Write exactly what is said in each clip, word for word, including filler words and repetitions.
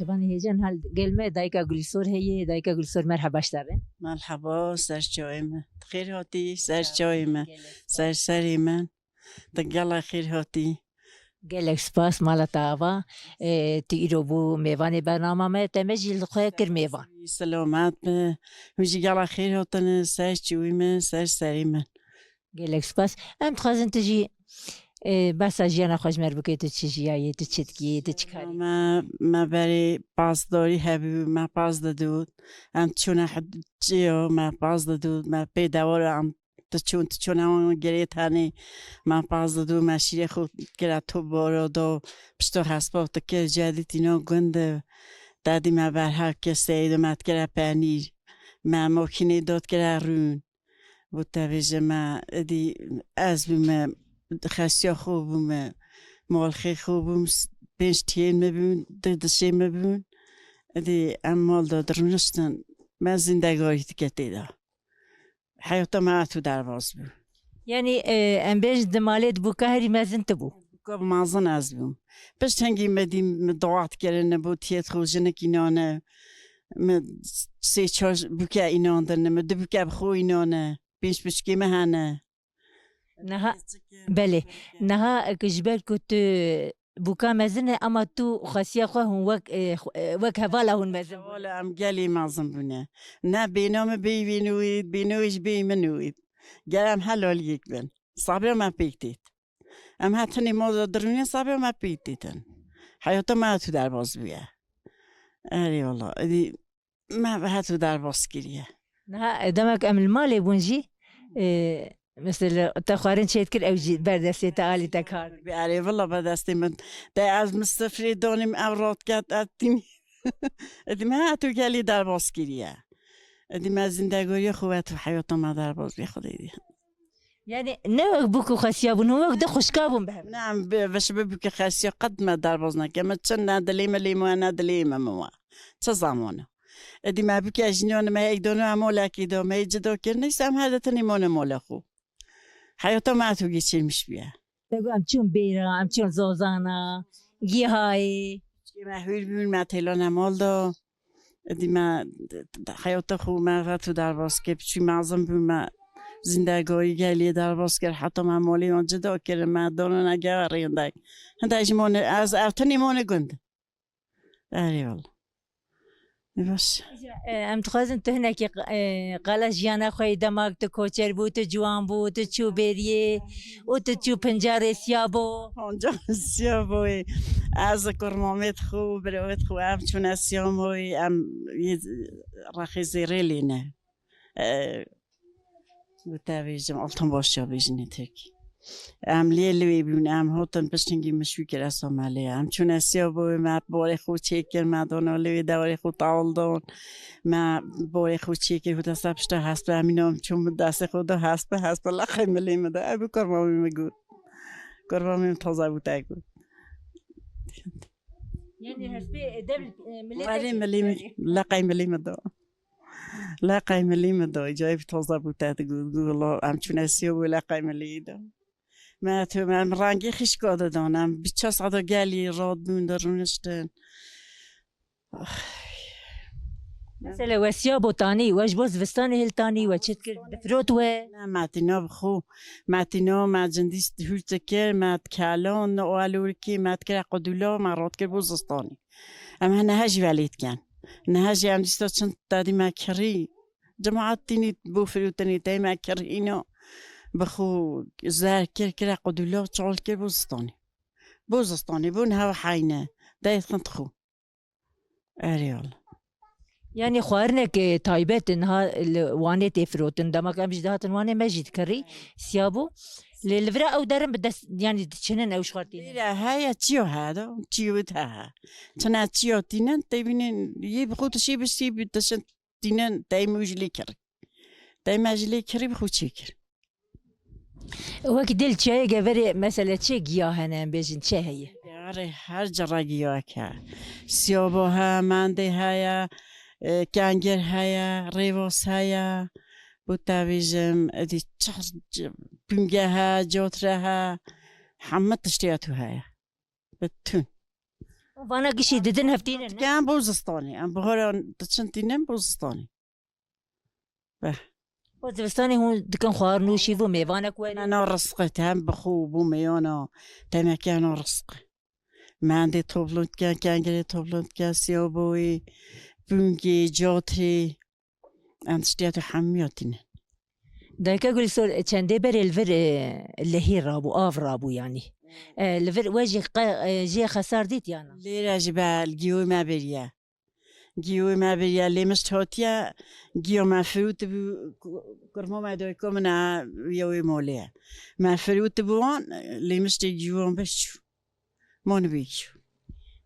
Van hêjan hal gel me dayika Gulsor heye, dayika Gulsor merheba ji te re. Merheba, ser çavê min. Xêr hatî, ser çavê min. Ser serê min. Te gela xêr hatî. Gelek spas, mala te ava. E, tu îro bû mêvanê bernama me, te me jî li xwe kir mêvan. Selamet be. Hûn jî gela xêr hatine, ser çavê min, ser serê min. Gelek spas. Em dixwazin tu jî, e, behsa jiyana xwe ji me re bikî, tu çi jiyayê, tu çi dikî, tu çi karî? Me, me berê pazdorî hebû, me paz didût. Em çûne hed-, çiyo, me paz didût, me pê dewar em tu çûn, tu çûne wan girêt henê, me paz didû, me şîrê xwe kira to boro do, pişto hespa tu kir cedî tîno gund. Dadî me berhev kir seydo, me dikire penîr, me mokînê dot kire rûn. Bo te bêje me, êdî ez bûme, xesiya xwe bûme, malxê xwe bûm, s-, pênc tiyên me bûn, du dişê me bûn. Êdî em mal de dirûniştin, me zîndegarî dike tê de. Heyata me etu derbas bû. Yanî, e, em bêjin di malê di bûka herî mezin tu bû. Bûka mezin ez bûm. Pişt hingî me dî, me dua dikirin, bo tiyêt xwe jinik înane. Me sê çar bûke înandin, me du bûke bi xwe înane. Pênc piçkê me hene. Niha, belê. Niha, e, ji ber ku tu bûka mezin e, ama tu xwesiya xwe hûn wek, e, xwe, e, wek hevala hûn mezin bûn. Hevala em gelî mezin bûne. Ne bêna me bêyî wî nûyî, bêna wî ji bêyî min nûyî. Ger em helaliyek bin. Sabiya me pêk têt. Em hetinê mal de dirûnê sabiya me pêk têtin. Heyata me tu derbas bûye. Erê wala. Êdî me bi hetu derbas kiriye. Niha, e, demek em li malê bûn jî, e, mesela te xwarin çêdikir, ew jî ber destê te alî te kar. Erê, villa ber destê min. Te ez min sifrê danîm, ev rat ket, ev tînî. Êdî me hetu gelî derbas kiriye. Êdî me zindegoriya xwe ve tu heyata me derbas bê Xwedê dî. Yani ne wek bûk û xesiya bûn, hûn wek du xwişka bûn bi hev. Ne, em bi, veşibe bûke xesiya qet me derbaz neke. Me çi ne dilê me lê me, ne dilê me me wa. Çi zamana. Êdî me bûke jî nane me heyk dano em olekî do, me heyk cida kir, neyse em her de tenê mane mala xwe. Heyata me eto geçirmiş bûye. Te got em çûn bêra, em çûn zozana, gihayê. Çi me hûr bûn, me têlane mal da. Êdî me heyata xwe me retu derbas kir, çû mezin bû me zîndegarî geliyê derbas kir, heta me malê wan cida kirin, me danane gava rêndek. Hindek ji mane, ez ev tenê mane gund. Erê wala. Baş. E, em dixwazin tu hinekî, e, qala jiyana xwe yî demak tu koçer bû, tu ciwan bû, tu çû bêriyê û tu çû pincarê siya bo. Pancar siya boyê. Ez kurmamêt xwe, birewêt xwe, em çûne Siyamoyê, em yê rexê zêrê lêne. E, bi te bêjim, Altanbaşa bêjinê tek. Em lê li wê bûn, em hatin piştingî min şû kir, esa me lê. Em çûne Siyaboyê, me borê xwe çêkir, me dana li wê dewarê xwe tawil dan. Me borê xwe çêkir, hûta ser pişta hespe, em îna çûn min destê xwe da hespe, hespe leqey milê min da. Ev bû kurmamê min got. Kurmamê min taze bû te got. Yani hespê, e, dev, e, milê Erê te milê min, leqey milê min da. Leqey milê min da. Cayê bî taze bû te digot. Got, wala, em çûne Siyaboyê leqey milê da. Me tu, em rengê xişka didan. Em bi çar saeta gelî rat bûn, dirûniştin. Mesela we Siyabo tanî, we ji bo zivistanê hiltanî, we çi dikir? Difirot we? Ne, me tîna bi xwe, me tîna, me cindî hûr dikir, me dikelan, ne alorikî, me dikire qudûla, me rat kir bo zistanê. Em hene he jî ve lê dikin. Niha jî em dîsa çin dadî me kirî. Cemaat tînî bo firotinê tey me kirîna. Bi xwe zer kir, kire qudûla, çal kir bo zistanê. Bo zistanê, bo niha heyne. Dayê xint xwe. Erê wala. Yani xwarinek, e, taybet niha li Wanê tê firotin. Demek em jî dihatin Wanê me jî dikirî. Siya bû. Lê li vira ew derin bi dest, yani diçinin ew ji xwe tînin. Lê heye çiyo heye do, çiyo wit heye. Çina çiyo tînin, tevînin, yê bi xwe tişî bi şî bi tişin tînin, tey me jî lê kirî. Tey me jî lê kirî bi xwe çê kir. Wekî dil çiyayê geverê mesele çi giya hene em bêjin çi heye? Yarê her cara giyayek he. Siyabo he, mendê heye, e, kengir heye, rêvas heye. Bo te bêjim, êdî çar c-, pûnge he, cotre he. Hemû tiştê tu heye. Bütün. Vana gişî didin hev tînin, ne? Em bo zistanê, em biharan diçin tînin bo zistanê. Beh. Bo zivistanê hûn dikin xwarin û şîv û mêvanek werî. Mena rizqê te hem bi xwe û bo meyana temekiyana rizqê. Mendê toplum dikin, kengirê toplum dikin, siyaboyê, bûngê, catrê. Em tiştiya tu hemiya tînin. Dayika Gulîsor, çendê berê li vir, e, lehî rabû, av rabû yanî. E, li vir we jî qe-, e, jê xesar dît yana? Lêre jî be, li gîwê me beriye. Gîwê me beriye, lê mişt hatiye, giya me firûtibû, ku-, kurma me dayika min e, ya wê molê ye. Me firûtibû wan, lê miştê gîwan ber çû. Mani bêkî.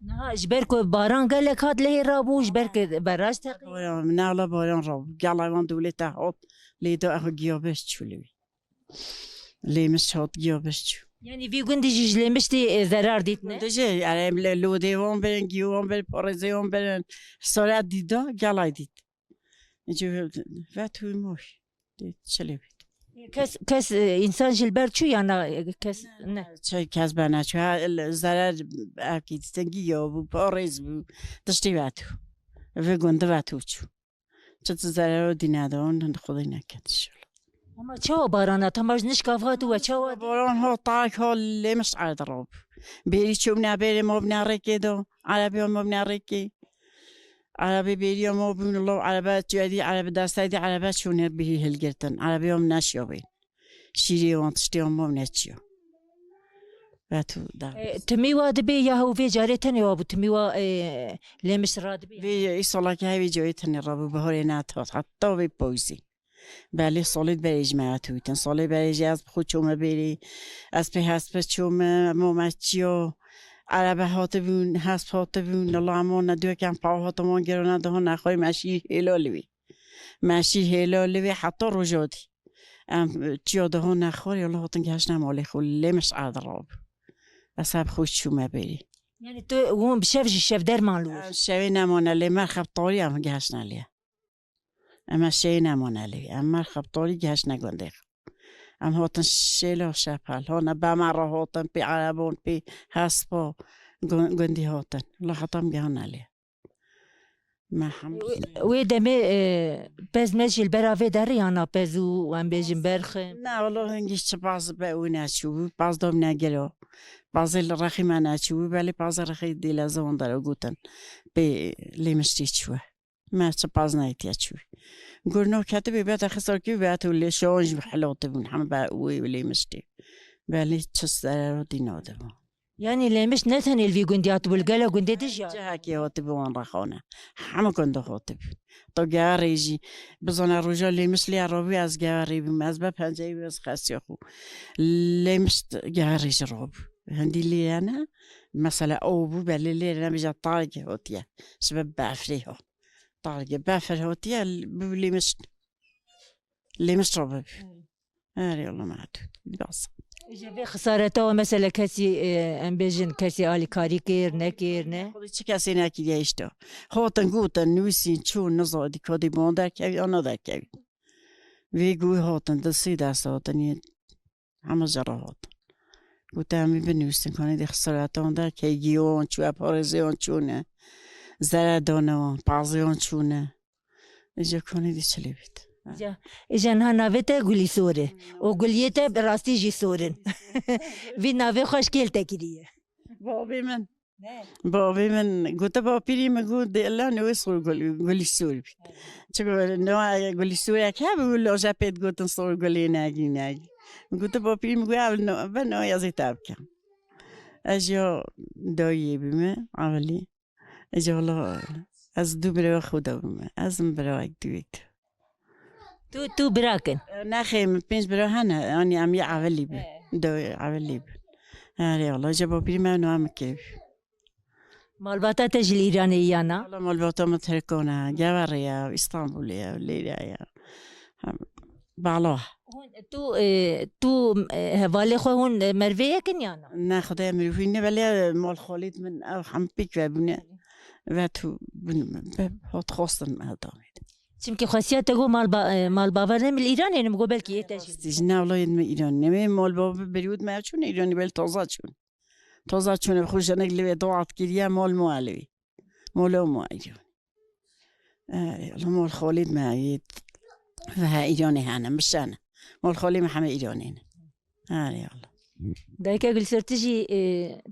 Niha ji ber ku baran gelek hat lehê rabû, ji ber ku beraj teqî. Baran, nala baran rabû. Gela wan dewlete hat, lê da ew giya ber çû li wî. Lê mişt hat giya ber çû. Yanî vî gundî jî ji lê miştî, e, zerar dît, ne? Gundî jî, yani, em le-, lodê wan berin, giyo wan berin, parêzê wan berin. Sare dîda, gelay dît. Îco vet û moy. Dê çi lê bît. Kes, kes, e, însan ji li ber çû ya na, e, kes ne? Çi kes be neçû. Ha, il-, zerer evkî tengî ya bû, parêz bû. Tiştî vet û. Vê gundî vet û çû. Çi tu zerer û dîne de on, Xwedê neket inşallah. Ama çawa barana, tam ji nişka vat û we çawa dî? Baran ha, tak ha, lê mişt erd rab. Bêrî çûm ne bêrê ma bine rêkê de. Erebiya ma bine rêkê. Erebê bêriya ma bûn, lo erebe çûyedî, erebe destedî, erebe çûnê bihî hilgirtin. Erebiya min neşiya bên. Şîrê wan tiştê wan ma neçiya. Ve tu da. E, timî wa dibê ya hew vê carê tenê wa bû, timî wa, e, lê mişt radibê? Vê îsala ke hevê carê tenê rabû, biharê nehat, heta vê pawîzê. Belê salê berê jî me hatibûtin. Salê berê jî ez bi xwe çûme bêrê. Ez pê hespe çûme, mome çiyo. Erebe hatibûn, hesp hatibûn. Lala em wan ne duyekan paw hatin wan girana daha nexwayê me şî hêla li wê. Me şî hêla li wê heta roja dî. Em çiya daha nexwarê, lala hatin gehişne malê xwe. Lê mişt erd rabû. Ez heb xwe çûme bêrê. Yani tu hûn bi şev jî şev derman li wir? Em şevê nemane lê me xebtarî em gehişne lê. Em şeyê nemane lê. Em mer xebtarî gehişne gundê xwe. Em hatin şêla şepel. Hona be me re hatin, pê erebon, pê hespa gun-, gundî hatin. La heta em gehane lê. Me hem Wê, wê demê, e, pez me jî li bera vê derê ya na pez û em bêjin berxin? Ne, wala hingî çi paz be wî neçû. Paz dom negiro. Pazê li rexî me neçû. Belê pazê rexî dî leze wan dero gotin. Pê lê miştî çû. Me çi paz nayê tiya çû. Gurno ketibî be te xisar kî be tu lê şon jî helotibûn. Heme be wê lê miştî. Belê çi zerero dî nadibû. Yani lê mişt ne tenê li vî gundî hatibû, li gelo gundê dî jî hatibû? Cihekê hatibû wan rexane. Heme gundê hatibû. To gewarê jî bizana roja lê mişt lê rabû ez gewarê bûm. Ez be penceyê wê ez xesiya xwe. Lê mişt gewarê jî rabû. Hindî lê ne. Mesela o bû belê lê ne bija targe hatiye. Sibe befrê ha. Targê befir hatiye, bi lêmiş, lêmiş rabib. Erê, Allah mehdûd. Biraz. Ji vê xisareta we mesela kesî, e, em bêjin kesî alîkarî kir, nekir, ne? Xwedê çi kesê nekiriye işte. Hatin gotin, nivîsîn, çû, niza, dîka dî ban derkevî, ana derkevî. Vê gû hatin, di sî dest hatin, yê Hema jî re hatin. Gote, em ê binivîsin, kanê dê xisareta wan de, key giyo wan çû, parêzê wan çûne, zere dane wan, pazê wan çûne. Îca kanê dê çi lê bît. Îca, îca niha navê te Gulî Sor e. Û guliyê te bi rastî jî sor in. Vî navê xweş kêl te kiriye. Bavê min. Ne. Bavê min gote, bapîrî min got, dê illa newê sor gul-, gulî sor bî. Evet. Çiko newê gulî sorek hebû, loje pê digotin sor gulê negî negî. Min gote, bapîrî min got, ev no-, ve newê ez ê te bikim. Ez ya dayiyê bîme, Evelî. Ez ya wala, ez du birewê xwe de bûme. Ez im birewek duyêk. Tu, tu bira kin? Nexê, min pênc bira hene, yanî em yê evelî bin. He. Dewê evelî bin. Erê, wala, ji bapîrî me nû em kêv. Malbata te ji li Îranê ya na? Wala, malbata min Tirkan e, Geverê ye, Îstanbulê ye, lêre ye. Hem, bala. Hûn, tu, e, tu, e, hevalê xwe hûn, e, mervê yekin ya na? Ne, Xwedê mirî hûn ne, belê mal xalîd min, ew hem pêk ve bûne. Ve tu bin, be, hot xwestin me heta. Çimkî xwestiya te got mal ba-, e, mal baver ne, min li Îranê ne, min got belkî yê te jî. Rastî jî ne, wela yê me Îran ne. Me mal baver berî û me çûn Îranê, belê taza çûn. Toza çûne bi xwe jinik li wê dua dikiriye, mol muelewî. Molo muayyon. Erê, Allah mol xolîd me yê. Ve he îronê hene, mişene. Mol xolî me heme îronê ne. Erê, Allah. Dayika Gulser, tu jî, e,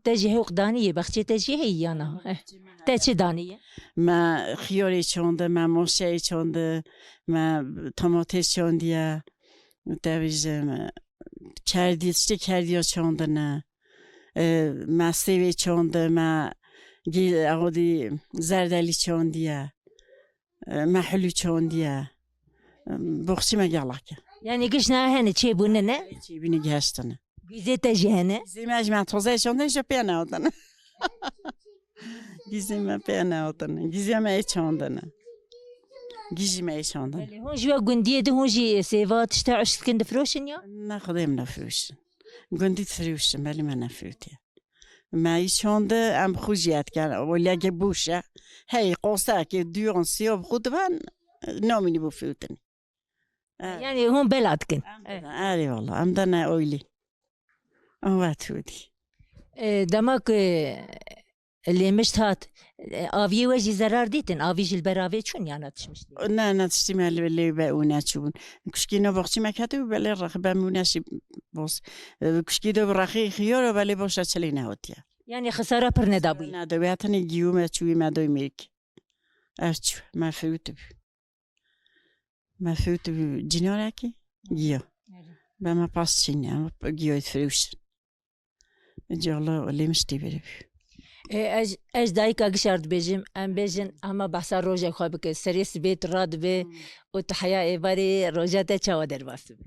te jî hewq danî yê, baxçê te jî heyî ya na? Eh, te çi danî ye? Me xiyorê çonde, me moşeyê çonde, me tomatê çondiye. Te bîjim, kerdî, tiştê kerdiya çandine. E, me sêvê çonde, me gî-, ew dî zerdelî çondiye. E, me hilû çondiye. E, boxçî me gelek e. Yanî giş ne hene çêbûne ne? Çêbûne gihiştine. Gîzê te jî hene? Gîzê me jî me tozeyê çandin jî pê nehatin. Gîzê me pê nehatin. Gîzê me ê çandine. Gîjî me ê çandin. Belê, hûn ji we gundiyê de hûn jî sêva tişta uşk dikin, difiroşin ya? Ne, Xwedê em nefirûşin. Gundî difiroşin, belê me nefirûtiye. Me î çande em bi xwe jî dikin. Oliyeke boş e. Hey, qosekê duyan siya bi xwe diben, namînî bo fiûtinî. E. Yanî hûn bela dikin. Em E. de, erê wala, em de ne oylî. Em wet hûdî. E, dema ku lêmişt hat, e, aviyê we jî zerar dîtin? Avî jî li ber avê çûn ya ne tişmiştî? Ne, ne tiştî me li lê be û neçûbûn. Kuşkî no baxçî me ketibû, belê rex be mû neşî boz. E, kuşkî do bi rexî xiyoro, belê boşa çilî nehotiye. Yanî xisara pir nedabûyî? Ne de, wê tenê giyû me çûyî me doy mêk. Ev çû, me fiût bû. Me fiût bû cînonekî, giyo. Erê. Be me pas çîne, em giyoyê firoşin. Cala lê miştî beri bû. E, ez, ez dayika gişar dibêjim, em bêjin, hema behsa roja xwe bike, serê sibê tu radibe Hmm. û tu heya êvarê roja te çawa derbas dibe?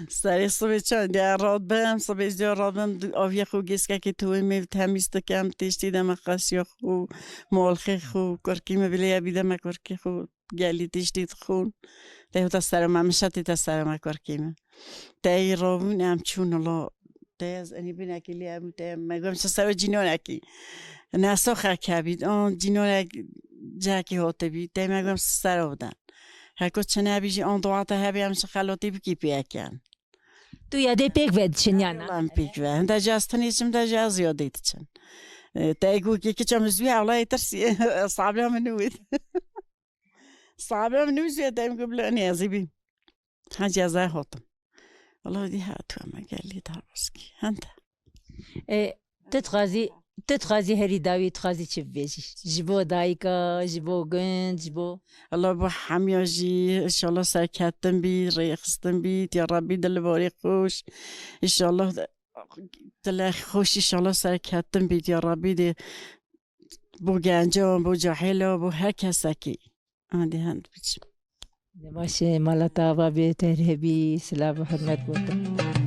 Serê sibê çawa diye radbim, sibê ziya radbim, du-, aviya xwe gêskekê tu wê mêv temîz dikem, têştî deme qesiya xwe, molxê xwe, kurkî me bilê ya bî deme kurkî xwe, gelî têştî dixwin. Te hota sere me, mişetî te sere me kurkî me. Te yê rabûn em çûn lo. Te ez enî binekî lê em te me gom çi sere cînonekî. Neso xerke bît, on cînonek cihekî hote bît, te me gom çi sere bidan. Heko çi nebî jî on dua te hebî em çi xelotî bikî pêken. Tu yadê pêk ve diçin ya ne? Lan pêk ve. Hinde ji ez tenê çim de ji ez yadê diçin. E, te gu ki ki çam zû hewla yê tirsî. Sabra min nû. Sabra min nû zû te em ku bile ne ez bî. Ha ceza hotim. Allah di ha tu ama gelî da baskî. Hinde. E, tu dixwazî, tu dixwazî herî dawî dixwazî çi bibêjî? Ji bo dayika, ji bo gund, ji bo Allah bo hemiya jî, inşallah serketin bî, rêxistin bî, ya Rabbî dilbarê xweş. Inşallah dilê xweş, inşallah serketin bî, ya Rabbî de bo gencan, bo cahîlan, bo her kesekî. Hadi hend biçim. Baş e, mala te ava bê, te rê bî, silav û hurmet bo te.